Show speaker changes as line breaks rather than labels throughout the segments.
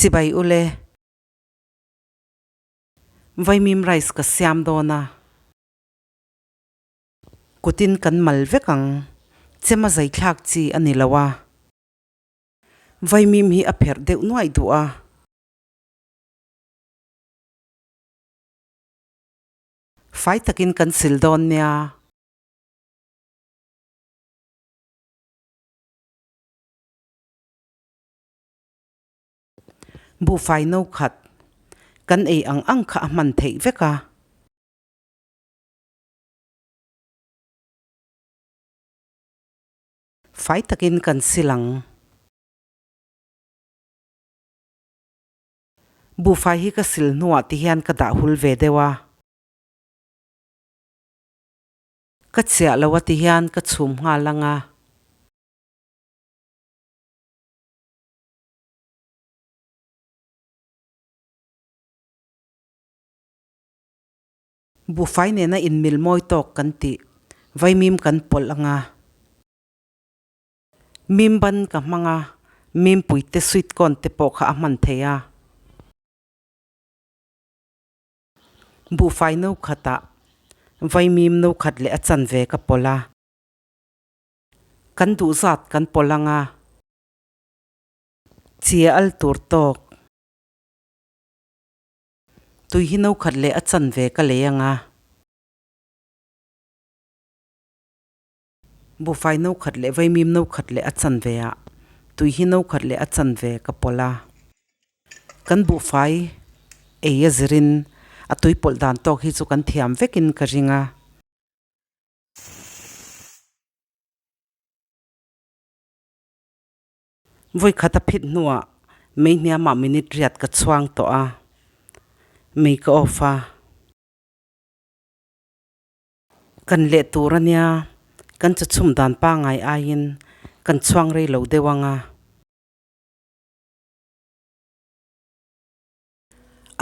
Chibai ule. Vaimim rice ka siam dawn a. Kutin kan mal vek ang. Chema zaithlak chi a ni lo a. Vaimim hi a pherh deuh nuaih duh a. Fai takin kan sil dawn nia. Buhfai no khat kan ei ang ang kha a hman theih vek a. Fai takin kan sil ang. Buhfai hi ka sil hnuah ti hian ka dah hul ve deuh a. Ka chiah lo a ti hian ka chhum nghal ang a. Buhfai nena inmil mawi tawk kan tih vaimim kan pawlh ang a. Mim ban ka hmang a, mimpui te sweet corn te pawh kha a hman thei a. Buhfai no khatah vaimim no khat leh a chanve ka pawlh a. Kan duh zat kan pawlh ang a. Chia al tur tawk. Tui hi no khat leh a chanve ka lei ang a. Buhfai no khat leh vaimim no khat leh a chanve ah tui hi no khat leh a chanve ka pawlh a. Kan buhfai ei a zirin a tui pawlh dan tawk hi chu kan thiam vekin ka ring a. Vawi khat a phit hnuah mei hniamah minute riat ka chhuang tawh a, mei ka off a. Kan leh tur a nia, kan chu chhum dan pangngai aiin kan chhuang rei lo deuh ang a.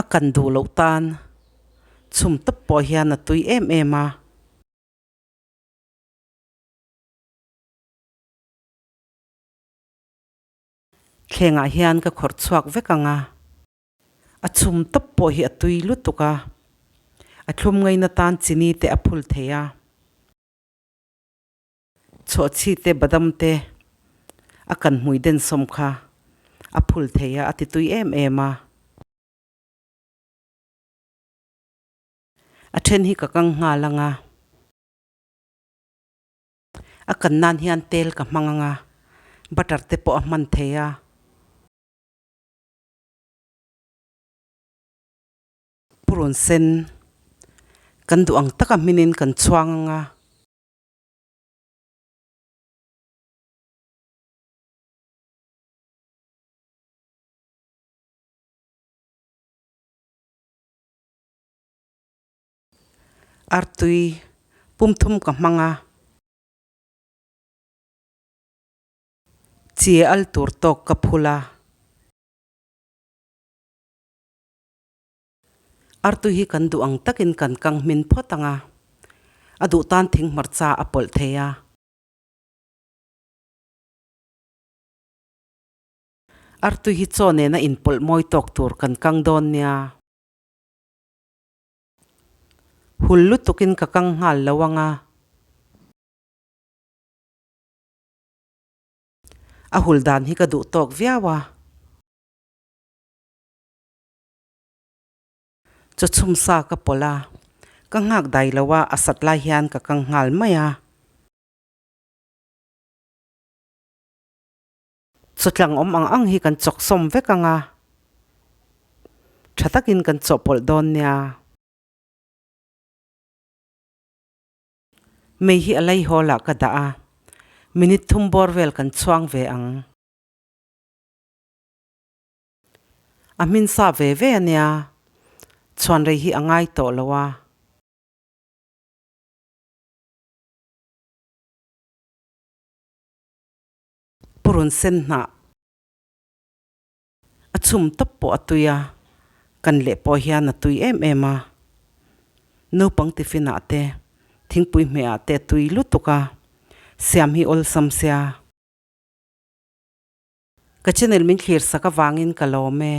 A kan duh loh tan chhum tawp pawh hian a tui em em a. Thlengah hian ka khawrh chhuak vek ang a. A chhum tawp pawh hi a tui lutuk a, a thlum ngaina tan chini te a phul thei a. Chhuahchhi te badam te a kan hmui den sawm kha a phul thei a, a ti tui em em a. A then hi ka kang nghal ang a. A kan nan hian tel ka hmang ang a, butter te pawh a hman thei a. Purun sen kan duh ang taka hminin kan chhuang ang a. Artui pumthum ka hmang a. Chi al tur tawk ka phul a. Artui hi kan duh ang takin kan kang hmin phawt ang a, a duh tan thing hmarcha a pawlh thei a. Artui hi chaw nena inpawlh mawi tawk tur kan kang dawn nia. Hul lutukin ka kang nghal lo ang a. A hul dan hi ka duh tawk viau a. Chaw chhum sa ka pawlh a, ka nghak dai lo a, a sat lai hian ka kang nghal mai a. Chaw tlang awm ang ang hi kan chawk sawm vek ang a, tha takin kan chawhpawlh dawn nia. Mei hi a lei hawl ah ka dah a, minute thum bawr vel kan chhuang ve ang. A hmin sa ve ve a nia, chhuan rei hi a ngai tawh lo a. Purun sen hnah a chhum tawp pawh a tui a, kan leh pawh hian a tui em em a. Naupang tiffin ah te, thingpui hmeh ah te a tui lutuk a, siam hi awlsam sia. Ka channel min thlir sak avangin ka lawm e.